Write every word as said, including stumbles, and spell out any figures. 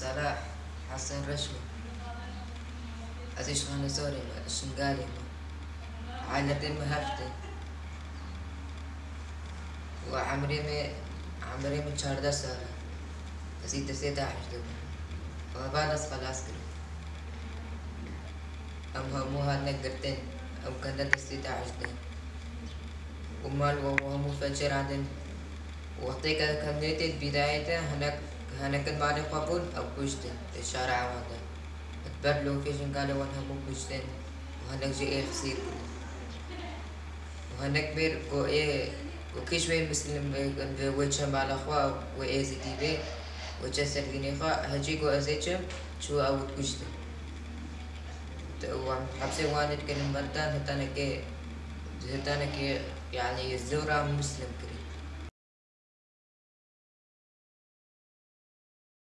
Sala Hesen Reş me. Ez ê ji Xanesorê me, Şingalê me. Ailetê me heft in. Û emrê me, emrê me çardeh sal e. Ez ê destê DAIŞ de bûm. Û heval ez xelas kirim. Em hemû hatine girtin, em ketine destê DAIŞ de. Û mal û hemû felçê radin. Wextê ke, ke nêtê di bîdayê de hinek, hinek malê xwe bûn, ew kuştin di şara ewan de. Di ber lofê Şingalê wan hemû kuştin û hinek jî ê xisîr kirin. Û hinek mêr ku ê, ku kî ji wê muslim bi, bi wê çe mala xwe, wê êzidî bê, wê çe ser dînê xwe, hecî ku ez ê çim, çû ew dikuştin. Û em hepsê wan dikenin berdan, hetanekê, hetanekê, yanî zora muslim kirî.